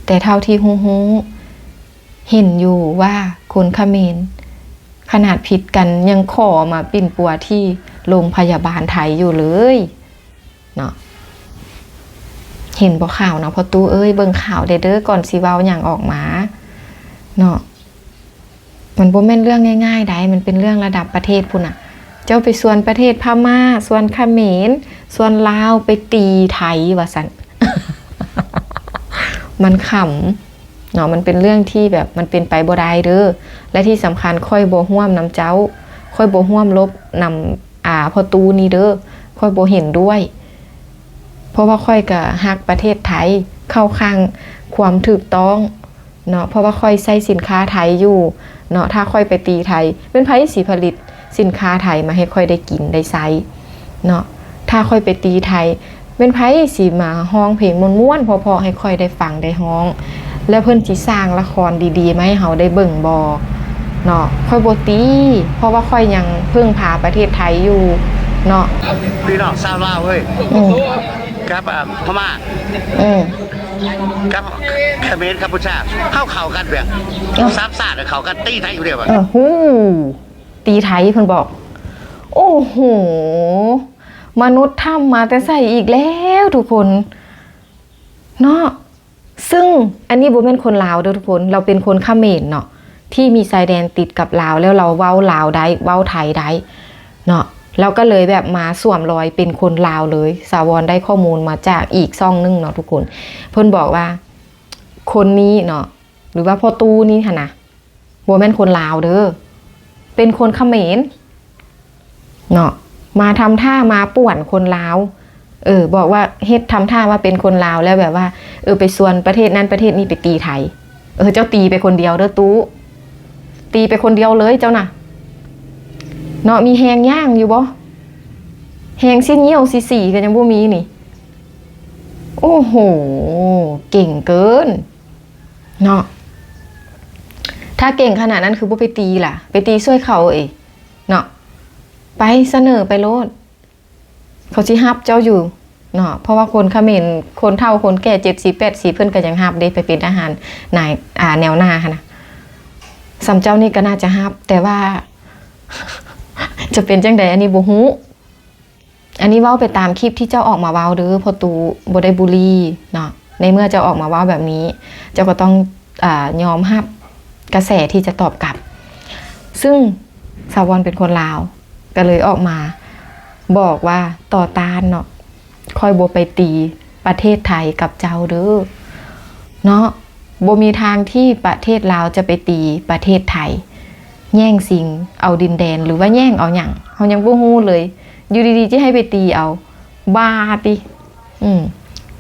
ແຕ່ເທົ່າທີ່ຮູ້ໆ ເຫັນຢູ່ວ່າຄົນຂະເໝນ ຂະໜາດຜິດກັນຍັງຂໍມາປິ່ນປົວທີ່ໂລງພະຍາບານໄທຢູ່ເລີຍເນາະ. ເຫັນບໍ່ຂ່າວນະພໍ່ຕູ້ເອີຍ? ເບິ່ງຂ່າວແດ່ເດີ ກ່ອນຊິເວົ້າຫຍັງອອກມາເນາະ. ມັນບໍ່ແມ່ນເລື່ອງງ່າຍໆໃດ໋ ມັນເປັນເລື່ອງລະດັບປະເທດພຸ້ນນະ. ເຈົ້າໄປຊວນປະເທດພະມ້າ ຊວນຂະເໝນ ຊວນລາວໄປຕີໄທວ່າຊັ້ນ ມັນຂຳເນາະ. ມັນເປັນເລື່ອງທີ່ແບບມັນເປັນໄປບໍ່ໄດ້ເດີ ແລະທີ່ສຳຄັນຂ້ອຍບໍ່ຮ່ວມນຳເຈົ້າ ຂ້ອຍບໍ່ຮ່ວມລົບນຳ ອ່າ ພໍ່ຕູ້ນີ້ເດີ ຂ້ອຍບໍ່ເຫັນດ້ວຍ ເພາະວ່າຂ້ອຍກໍຮັກປະເທດໄທ ເຂົ້າຂ້າງຄວາມຖືກຕ້ອງເນາະ ເພາະວ່າຂ້ອຍໃຊ້ສິນຄ້າໄທຢູ່ເນາະ. ຖ້າຂ້ອຍໄປຕີໄທ ແມ່ນໃຜຊິຜະລິດສິນຄ້າໄທມາໃຫ້ຂ້ອຍໄດ້ກິນໄດ້ໃຊ້ເນາະ? ຖ້າຂ້ອຍໄປຕີໄທ ແມ່ນໃຜຊິມາຮ້ອງເພງມ່ວນໆເພາະໆໃຫ້ຂ້ອຍໄດ້ຟັງໄດ້ຮ້ອງ? ແລ້ວເພິ່ນຊິສ້າງລະຄອນດີໆມາໃຫ້ເຮົາໄດ້ເບິ່ງບໍ່ເນາະ? ຂ້ອຍບໍ່ຕີ ເພາະວ່າຂ້ອຍຍັງເພິ່ງພາປະເທດໄທຢູ່ເນາະ. ພີ່ນ້ອງຊາວລາວເອີຍ ອືມ ກັບ ອ່າ ພະມ້າ ອືມ ກັບຂະເໝນ ກັມພູຊາ ເຮົາເຂົ້າກັນແບບ ເອີ ສາມຊາດເຂົ້າກັນ ຕີໄທຢູ່ເດ້. ເອີ ຫູ ຕີໄທເພິ່ນບອກ. ໂອ້ໂຫ ມະນຸດຖ້ຳມາແຕ່ໃສອີກແລ້ວທຸກຄົນເນາະ. ຊຶ່ງອັນນີ້ບໍ່ແມ່ນຄົນລາວເດີທຸກຄົນ ລາວເປັນຄົນຂະເໝນເນາະ ທີ່ມີຊາຍແດນຕິດກັບລາວ ແລ້ວລາວເວົ້າລາວໄດ້ ເວົ້າໄທໄດ້ເນາະ. ລາວກໍເລີຍແບບມາສວມລອຍເປັນຄົນລາວເລີຍ. ສາວອນໄດ້ຂໍ້ມູນມາຈາກອີກຊ່ອງໜຶ່ງເນາະທຸກຄົນ ເພິ່ນບອກວ່າຄົນນີ້ເນາະ ຫຼືວ່າພໍ່ຕູ້ນີ້ຫັ້ນນະ ບໍ່ແມ່ນຄົນລາວເດີ ເປັນຄົນຂະເໝນເນາະ ມາທຳທ່າມາປ່ວນຄົນລາວ. ເອີ ບອກວ່າເຮັດທຳທ່າວ່າເປັນຄົນລາວ ແລ້ວແບບວ່າ ເອີ ໄປຊວນປະເທດນັ້ນປະເທດນີ້ໄປຕີໄທ. ເອີ ເຈົ້າຕີໄປຄົນດຽວເດີຕູ້ ຕີໄປຄົນດຽວເລີຍເຈົ້ານະເນາະ. ມີແຮງຍ່າງຢູ່ບໍ່? ແຮງຊີ້ນຍ່ຽວຊີ້ສີກໍຍັງບໍ່ມີນີ້. ໂອ້ໂຫ ເກັ່ງເກີນ ເນາະ. ຖ້າເກັ່ງຂະໜາດນັ້ນຄືບໍ່ໄປຕີລະ? ໄປຕີຊ່ວຍເຂົາເອງເນາະ. ໄປສະເໜີໄປໂລດ ເຂົາຊິຮັບເຈົ້າຢູ່ເນາະ. ເພາະວ່າຄົນຂະເໝນ ຄົນເຖົ້າຄົນແກ່ ເຈັດສິບແປດສິບ ເພິ່ນກໍຍັງຮັບເດ້ ໄປເປັນທະຫານນາຍ ອ່າ ແນວໜ້າຫັ້ນນະ. ສ່ຳເຈົ້ານີ້ກໍໜ້າຈະຮັບ ແຕ່ວ່າຈະເປັນຈັ່ງໃດ ອັນນີ້ບໍ່ຮູ້. ອັນນີ້ເວົ້າໄປຕາມຄລິບທີ່ເຈົ້າອອກມາເວົ້າເດີພໍ່ຕູ້ ບໍ່ໄດ້ບູລີເນາະ. ໃນເມື່ອເຈົ້າອອກມາເວົ້າແບບນີ້ ເຈົ້າກໍຕ້ອງ ອາ ຍອມຮັບກະແສທີ່ຈະຕອບກັບ. ຊຶ່ງສາວອນເປັນຄົນລາວ ກໍເລີຍອອກມາບອກວ່າຕໍ່ຕ້ານເນາະ ຂ້ອຍບໍ່ໄປຕີປະເທດໄທກັບເຈົ້າເດີເນາະ. ບໍ່ມີທາງທີ່ປະເທດລາວຈະໄປຕີປະເທດໄທ ແຍ່ງຊິງເອົາດິນແດນ ຫຼືວ່າແຍ່ງເອົາຫຍັງ ເຮົາຍັງບໍ່ຮູ້ເລີຍ. ຢູ່ດີໆ ຈະໃຫ້ໄປຕີເອົາ ບ້າຕິ. ອືມ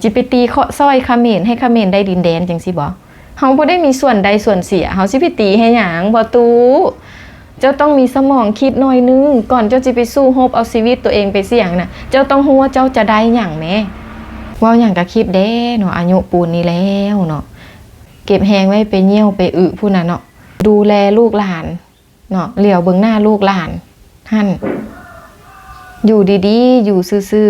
ຊິໄປຕີເຄາະຊອຍຂະເໝນ ໃຫ້ຂະເໝນໄດ້ດິນແດນຈັ່ງຊີ້ບໍ? ເຮົາບໍ່ໄດ້ມີສ່ວນໄດ້ສ່ວນເສຍ ເຮົາຊິໄປຕີໃຫ້ຫຍັງພໍ່ຕູ້? ເຈົ້າຕ້ອງມີສະໝອງຄິດໜ້ອຍໜຶ່ງ ກ່ອນເຈົ້າຊິໄປສູ້ຮົບເອົາຊີວິດຕົວເອງໄປສ່ຽງນະ ເຈົ້າຕ້ອງຮູ້ວ່າເຈົ້າຈະໄດ້ຫຍັງແມ້. ເວົ້າຫຍັງກະຄິດແດ່ເນາະ ອາຍຸປູນນີ້ແລ້ວເນາະ ເກັບແຮງໄວ້ໄປຍ່ຽວໄປອຶພຸ້ນນະເນາະ. ດູແລລູກຫຼານເນາະ ຫຼຽວເບິ່ງໜ້າລູກຫຼານຫັ້ນ ຢູ່ດີໆ ຢູ່ຊື່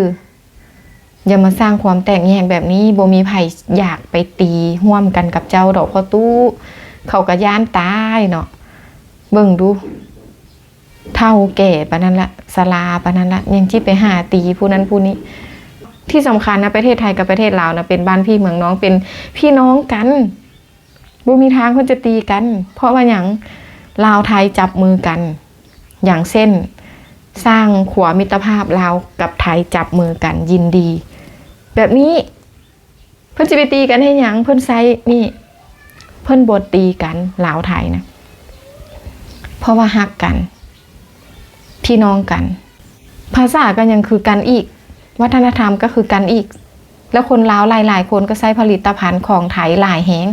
ໆ ຢ່າມາສ້າງຄວາມແຕກແຍກແບບນີ້. ບໍ່ມີໃຜຢາກໄປຕີຮ່ວມກັນກັບເຈົ້າດອກພໍ່ຕູ້ ເຂົາກໍຢ້ານຕາຍເນາະ. ເບິ່ງດູ ເຖົ້າແກ່ປານນັ້ນລະ ຊະລາປານນັ້ນລະ ຍັງຊິໄປຫາຕີຜູ້ນັ້ນຜູ້ນີ້. ທີ່ສຳຄັນນະ ປະເທດໄທກັບປະເທດລາວນະ ເປັນບ້ານພີ່ເມືອງນ້ອງ ເປັນພີ່ນ້ອງກັນ. ບໍ່ມີທາງເພິ່ນຈະຕີກັນ ເພາະວ່າຫຍັງ? ລາວໄທຈັບມືກັນ ຢ່າງເຊັ່ນ ສ້າງຂົວມິດຕະພາບລາວກັບໄທຈັບມືກັນຍິນດີ ແບບນີ້ ເພິ່ນຊິໄປຕີກັນເຮັດຫຍັງ? ເພິ່ນໃຊ້ນີ້ ເພິ່ນບໍ່ຕີກັນ ລາວໄທນະ ເພາະວ່າຮັກກັນ ພີ່ນ້ອງກັນ ພາສາກໍຍັງຄືກັນອີກ ວັດທະນະທຳກໍຄືກັນອີກ ແລ້ວຄົນລາວຫຼາຍໆຄົນກໍໃຊ້ຜະລິດຕະພັນຂອງໄທຫຼາຍແຮງ.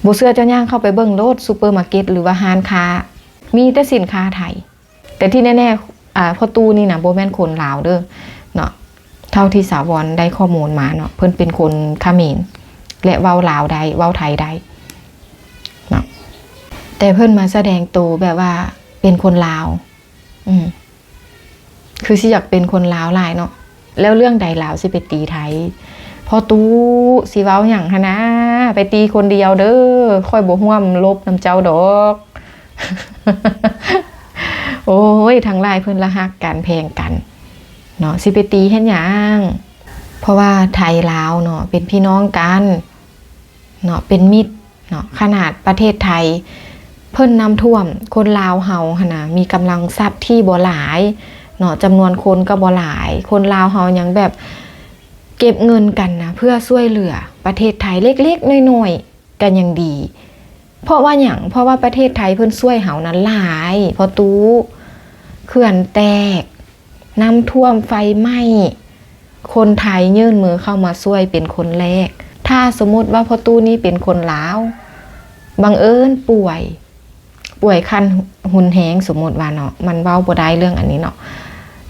ບໍ່ເຊື່ອເຈົ້າຍ່າງເຂົ້າໄປເບິ່ງໂລດ ຊຸບເປີມາເກັດ ຫຼືວ່າຮ້ານຄ້າ ມີແຕ່ສິນຄ້າໄທ. ແຕ່ທີ່ແນ່ໆ ອາ ພໍ່ຕູ້ນີ້ນະ ບໍ່ແມ່ນຄົນລາວເດີເນາະ ເທົ່າທີ່ສາວອນໄດ້ຂໍ້ມູນມາເນາະ ເພິ່ນເປັນຄົນຂະເໝນ ແລະ ເວົ້າລາວໄດ້ ເວົ້າໄທໄດ້ເນາະ ແຕ່ເພິ່ນມາສະແດງໂຕແບບວ່າເປັນຄົນລາວ ອືມ ຄືຊິຢາກເປັນຄົນລາວຫຼາຍເນາະ. ແລ້ວເລື່ອງໃດລາວຊິໄປຕີໄທ? ພໍ່ຕູ້ ຊິເວົ້າຫຍັງຫັ້ນນາ ໄປຕີຄົນດຽວເດີ ຂ້ອຍບໍ່ຮ່ວມລົບນຳເຈົ້າດອກ. ໂອ້ຍ ທັງຫຼາຍເພິ່ນລະຮັກກັນແພງກັນເນາະ ຊິໄປຕີເຮັດຫຍັງ? ເພາະວ່າໄທລາວເນາະ ເປັນພີ່ນ້ອງກັນເນາະ ເປັນມິດເນາະ. ຂະໜາດປະເທດໄທເພິ່ນນ້ຳຖ້ວມ ຄົນລາວເຮົາຫັ້ນນະ ມີກຳລັງຊັບທີ່ບໍ່ຫຼາຍເນາະ ຈຳນວນຄົນກໍບໍ່ຫຼາຍ ຄົນລາວເຮົາຍັງແບບເກັບເງິນກັນນະ ເພື່ອຊ່ວຍເຫຼືອປະເທດໄທເລັກໆນ້ອຍໆ ກໍຍັງດີ. ເພາະວ່າຫຍັງ? ເພາະວ່າປະເທດໄທເພິ່ນຊ່ວຍເຮົານັ້ນຫຼາຍ ພໍ່ຕູ້. ເຂື່ອນແຕກ, ນ້ຳຖ້ວມ, ໄຟໄໝ້, ຄົນໄທຍື່ນມືເຂົ້າມາຊ່ວຍເປັນຄົນແລກ. ຖ້າສົມມຸດວ່າພໍ່ຕູ້ນີ້ເປັນຄົນລາວ ບັງເອີນປ່ວຍ, ປ່ວຍຂັ້ນຮຸນແຮງ ສົມມຸດວ່າເນາະ ມັນເວົ້າບໍ່ໄດ້ເລື່ອງອັນນີ້ເນາະ.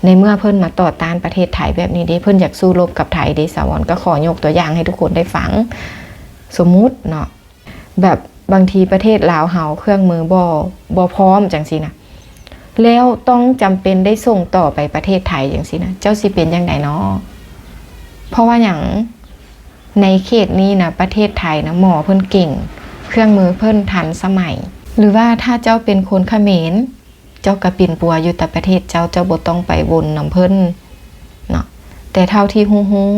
ໃນເມື່ອເພິ່ນມາຕໍ່ຕ້ານປະເທດໄທແບບນີ້ເດ້ ເພິ່ນຢາກສູ້ລົບກັບໄທເດ້ ສາວອນກໍຂໍຍົກຕົວຢ່າງໃຫ້ທຸກຄົນໄດ້ຟັງ. ສົມມຸດເນາະ ແບບບາງທີປະເທດລາວເຮົາເຄື່ອງມືບໍ່ ບໍ່ພ້ອມຈັ່ງຊີ້ນະ ແລ້ວຕ້ອງຈຳເປັນໄດ້ສົ່ງຕໍ່ໄປປະເທດໄທຈັ່ງຊີ້ນະ ເຈົ້າຊິເປັນຈັ່ງໃດເນາະ? ເພາະວ່າຫຍັງ? ໃນເຂດນີ້ນະ ປະເທດໄທນະ ໝໍເພິ່ນເກັ່ງ ເຄື່ອງມືເພິ່ນທັນສະໄໝ. ຫຼືວ່າຖ້າເຈົ້າເປັນຄົນຂະເໝນ ເຈົ້າກໍປິ່ນປົວຢູ່ແຕ່ປະເທດເຈົ້າ ເຈົ້າບໍ່ຕ້ອງໄປວົນນຳເພິ່ນເນາະ. ແຕ່ເທົ່າທີ່ຮູ້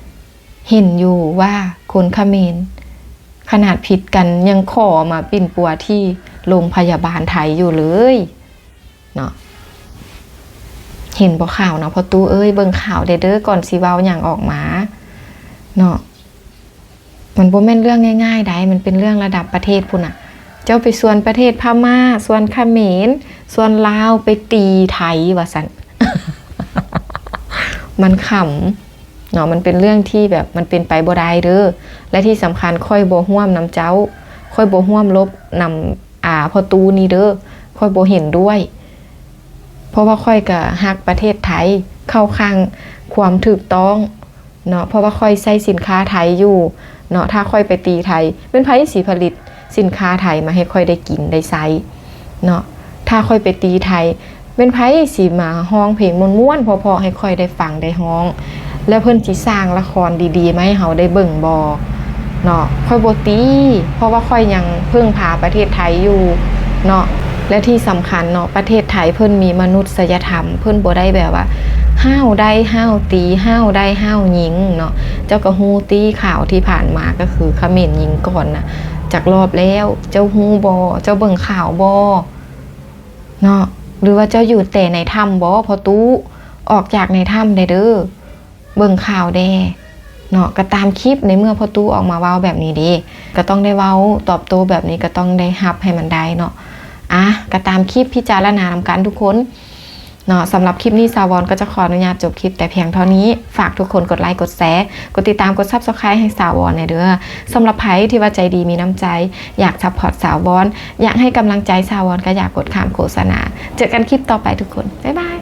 ໆ ເຫັນຢູ່ວ່າຄົນຂະເໝນ ຂະໜາດຜິດກັນຍັງຂໍມາປິ່ນປົວທີ່ໂລງພະຍາບານໄທຢູ່ເລີຍເນາະ. ເຫັນບໍ່ຂ່າວນະ ພໍ່ຕູ້ເອີຍ ເບິ່ງຂ່າວແດ່ເດີ ກ່ອນຊິເວົ້າຫຍັງອອກມາເນາະ. ມັນບໍ່ແມ່ນເລື່ອງງ່າຍໆໃດ໋ ມັນເປັນເລື່ອງລະດັບປະເທດພຸ້ນນະ. ເຈົ້າໄປຊວນປະເທດພະມ້າ, ຊວນຂະເໝນ, ຊວນລາວໄປຕີໄທວ່າຊັ້ນ ມັນຂຳເນາະ. ມັນເປັນເລື່ອງທີ່ແບບ ມັນເປັນໄປບໍ່ໄດ້ເດີ ແລະທີ່ສຳຄັນ ຂ້ອຍບໍ່ຮ່ວມນຳເຈົ້າ, ຂ້ອຍບໍ່ຮ່ວມລົບນຳ ອາ ພໍ່ຕູ້ນີ້ເດີ, ຂ້ອຍບໍ່ເຫັນດ້ວຍ. ເພາະວ່າຂ້ອຍກໍຮັກປະເທດໄທ, ເຂົ້າຂ້າງຄວາມຖືກຕ້ອງເນາະ, ເພາະວ່າຂ້ອຍໃຊ້ສິນຄ້າໄທຢູ່ເນາະ. ຖ້າຂ້ອຍໄປຕີໄທ ແມ່ນໃຜຊິຜະລິດສິນຄ້າໄທມາໃຫ້ຂ້ອຍໄດ້ກິນໄດ້ໃຊ້ເນາະ? ຖ້າຂ້ອຍໄປຕີໄທ ແມ່ນໃຜຊິມາຮ້ອງເພງມ່ວນໆເພາະໆໃຫ້ຂ້ອຍໄດ້ຟັງໄດ້ຮ້ອງ? ແລ້ວເພິ່ນຊິສ້າງລະຄອນດີໆມາໃຫ້ເຮົາໄດ້ເບິ່ງບໍ່ເນາະ? ຂ້ອຍບໍ່ຕີ ເພາະວ່າຂ້ອຍຍັງເພິ່ງພາປະເທດໄທຢູ່ເນາະ. ແລະທີ່ສຳຄັນເນາະ ປະເທດໄທເພິ່ນມີມະນຸດສະຍະທຳ, ເພິ່ນບໍ່ໄດ້ແບບວ່າ ຫ້າວໄດ້ຫ້າວຕີ ຫ້າວໄດ້ຫ້າວຍິງເນາະ. ເຈົ້າກໍຮູ້ຕິ ຂ່າວທີ່ຜ່ານມາກໍຄືຂະເໝນຍິງກ່ອນນະ ຈັກລອບແລ້ວ ເຈົ້າຮູ້ບໍ່? ເຈົ້າເບິ່ງຂ່າວບໍ່ເນາະ? ຫຼືວ່າເຈົ້າຢູ່ແຕ່ໃນຖ້ຳບໍ່ ພໍ່ຕູ້? ອອກຈາກໃນຖ້ຳແດ່ເດີ ເບິ່ງຂ່າວແດ່ເນາະ. ກໍຕາມຄລິບ ໃນເມື່ອພໍ່ຕູ້ອອກມາເວົ້າແບບນີ້ເດ້ ກໍຕ້ອງໄດ້ເວົ້າຕອບໂຕ້ແບບນີ້ ກໍຕ້ອງໄດ້ຮັບໃຫ້ມັນໄດ້ເນາະ. ອາ ກໍຕາມຄລິບ ພິຈາລະນານຳກັນທຸກຄົນເນາະ. ສຳລັບຄລິບນີ້ ສາວອນກໍຈະຂໍອະນຸຍາດຈົບຄລິບແຕ່ພຽງເທົ່ານີ້. ຝາກທຸກຄົນກົດໄລ ກົດແຊ ກົດຕິດຕາມ ກົດ Subscribe ໃຫ້ສາວອນແດ່ເດີ. ສຳລັບໃຜທີ່ວ່າໃຈດີມີນ້ຳໃຈ ຢາກ support ສາວອນ, ຢາກໃຫ້ກຳລັງໃຈສາວອນ ກໍຢ່າກົດຂ້າມໂຄສະນາ. ເຈີກັນຄລິບຕໍ່ໄປທຸກຄົນ ບາຍບາຍ.